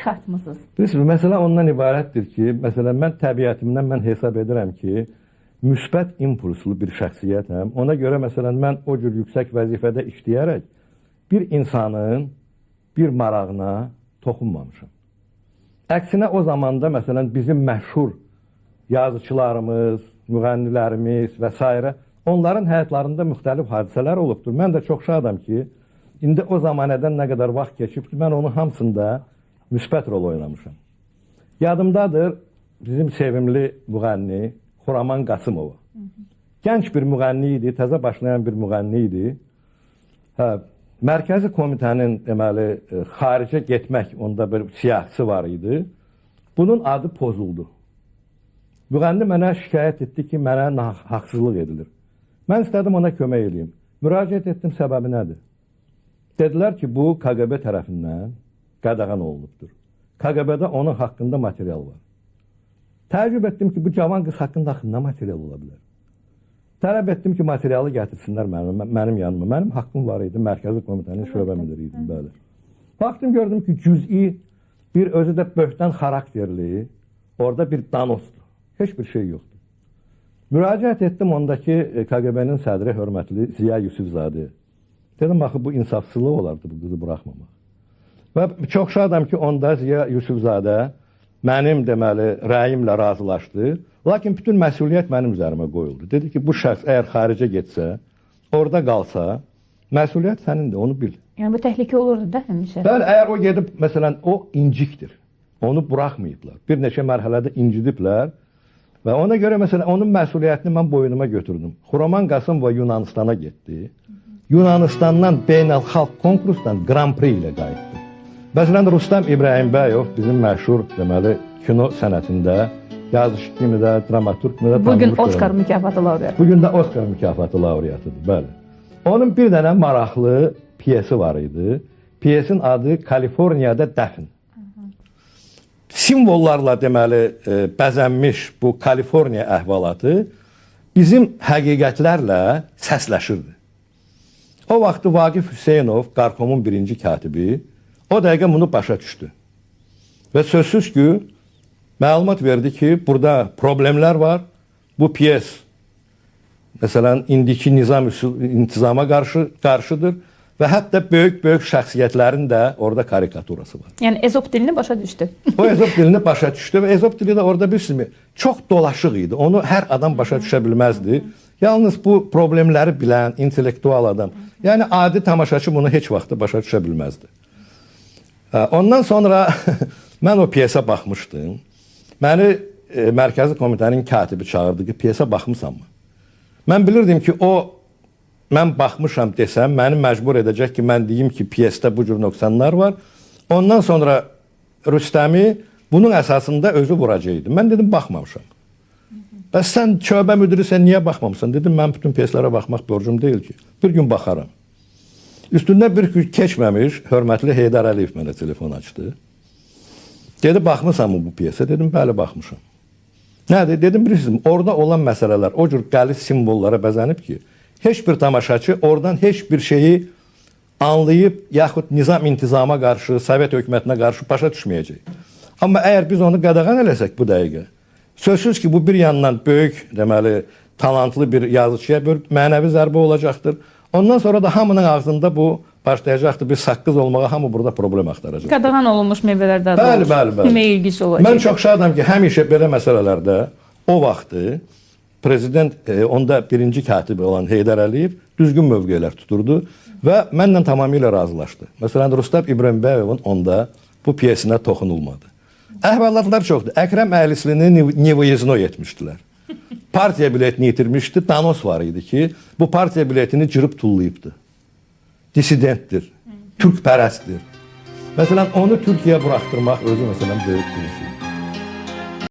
çıxartmısınız? Bilirsiniz, məsələ ondan ibarətdir ki, məsələn, mən təbiətimdən mən hesab edirəm ki, müsbət impulslu bir şəxsiyyətəm. Ona görə, məsələn, mən o cür yüksək vəzifədə işləyərək bir insanın bir marağına toxunmamışam. Əksinə o zamanda, məsələn, bizim məşhur yazıçılarımız, müğənnilərimiz və s. onların həyatlarında müxtəlif hadisələr olubdur. Mən də çox şadam ki, indi o zamanədən nə qədər vaxt keçibdir, mən onun hamısında müsbət rol oynamışam. Yadımdadır bizim sevimli müğənni Xuraman Qasımova. Gənc bir müğənni idi, təzə başlayan bir müğənni idi. Hə, Mərkəzi Komitənin deməli xaricə getmək onda bir siyahısı var idi. Bunun adı pozuldu. Müğənni mənə şikayət etdi ki, mənə haqsızlıq edilir. Mən istədim ona kömək eləyim. Müraciət etdim, səbəbi nədir? Dedilər ki, bu KQB tərəfindən qadağan olunubdur. KQB-də onun haqqında material var. Təəccüb etdim ki, bu cavan qız haqqında axı nə material ola bilər? Tələb etdim ki, materialı gətirsinlər mənim yanıma. Mənim haqqım var idi, Mərkəzi Komitənin şöbə müdiri idim, bəli. Baxdım, gördüm ki, cüz'i bir özü də böhtan xarakterli, orada bir danosdur. Heç bir şey yoxdur. Müraciət etdim ondakı KQB-nin sədri hörmətli Ziya Yusifzadə. Dedim, axı bu insafsızlıq olardı bu qızı buraxmamaq. Və çox şadam ki, onda Ziya Yusifzadə mənim deməli rəyimlə razılaşdı. Lakin bütün məsuliyyət mənim üzərimə qoyuldu. Dedi ki, bu şəxs əgər xaricə getsə, orada qalsa, məsuliyyət sənindir, onu bil. Yəni bu təhlükə olurdu da həmişə. Bəli, əgər o gedib, məsələn, o incikdir. Onu buraxmayıblar. Bir neçə mərhələdə incidiblər və ona görə, məsələn, onun məsuliyyətini mən boynuma götürdüm. Xuraman Qasımova Yunanıstana getdi. Yunanistandan beynəlxalq konkursdan Grand Prix ilə qayıtdı. Məsələn, Rustam İbrahimbəyov bizim məşhur, deməli, kino sənətində yazıcı kimi də, dramaturq kimi də tanınmış. Bugün Oscar mükafatı laureatı. Bugün də Oscar mükafatı laureatıdır, bəli. Onun bir dənə maraqlı piyesi var idi. Piyesin adı Kaliforniyada Dəfn. Simvollarla deməli bəzənmiş bu Kaliforniya əhvalatı bizim həqiqətlərlə səsləşirdi. O vaxtı Vaqif Hüseynov, Qarkomun birinci katibi, o dəqiqə bunu başa düşdü. Və sözsüz ki, məlumat verdi ki, burada problemlər var. Bu piyes, məsələn, indiki nizam intizama qarşıdır və hətta böyük-böyük şəxsiyyətlərin də orada karikaturası var. Yəni Ezop dilini başa düşdü. O Ezop dilini başa düşdü və Ezop dili də orada bilirsiniz, çox dolaşıq idi. Onu hər adam başa düşə bilməzdi. Yalnız bu problemləri bilən intellektual adam, yəni adi tamaşaçı bunu heç vaxt başa düşə bilməzdi. Ondan sonra mən o piyesə baxmışdım. Məni Mərkəzi Komitənin katibi çağırdı ki, piyesə baxmısanmı? Mən bilirdim ki, o mən baxmışam desəm, məni məcbur edəcək ki, mən deyim ki, piyesdə bu cür nöqsanlar var. Ondan sonra Rüstəmi bunun əsasında özü vuracaqdı. Mən dedim, baxmamışam. Bəs sən şöbə müdirisən, niyə baxmamısan? Dedim, mən bütün piyeslərə baxmaq borcum deyil ki. Bir gün baxaram. Üstündə bir gün keçməmiş, hörmətli Heydər Əliyev mənə telefon açdı. Dedi, baxmısan mı bu piyesə? Dedim, bəli, baxmışam. Nədir? Dedim, bilirsiniz, orada olan məsələlər o cür qəliz simvollara bəzənib ki, heç bir tamaşaçı oradan heç bir şeyi anlayıb, yaxud nizam intizama qarşı, Sovet hökumətinə qarşı başa düşməyəcək. Amma əgər biz onu qadağan eləsək bu dəqiqə, sözsüz ki, bu bir yandan böyük, deməli, talantlı bir yazıçıya bir mənəvi zərbə olacaqdır. Ondan sonra da hamının ağzında bu başlayacaqdır, bir saqqız olmağa hamı burada problem axtaracaq. Qadağan olunmuş meyvələrdə də bəli, bəli, bəli. Kimə ilgisi olacaq. Mən çox şadam ki, həmişə belə məsələlərdə o vaxtı prezident, onda birinci katibi olan Heydər Əliyev düzgün mövqelər tuturdu və mənlə tamamilə razılaşdı. Məsələn, Rustam İbrahimbəyovun onda bu piyesinə toxunulmadı. Əhvalatlar çoxdur. Əkrəm Əhlislini Nevıyezno etmişdilər. Partiya biletini itirmişdi. Danos var idi ki, bu partiya biletini cırıb tullayıbdı. Disidentdir, türkpərəstdir. Məsələn, onu Türkiyəyə buraxdırmaq özü məsələn böyük bir işdir.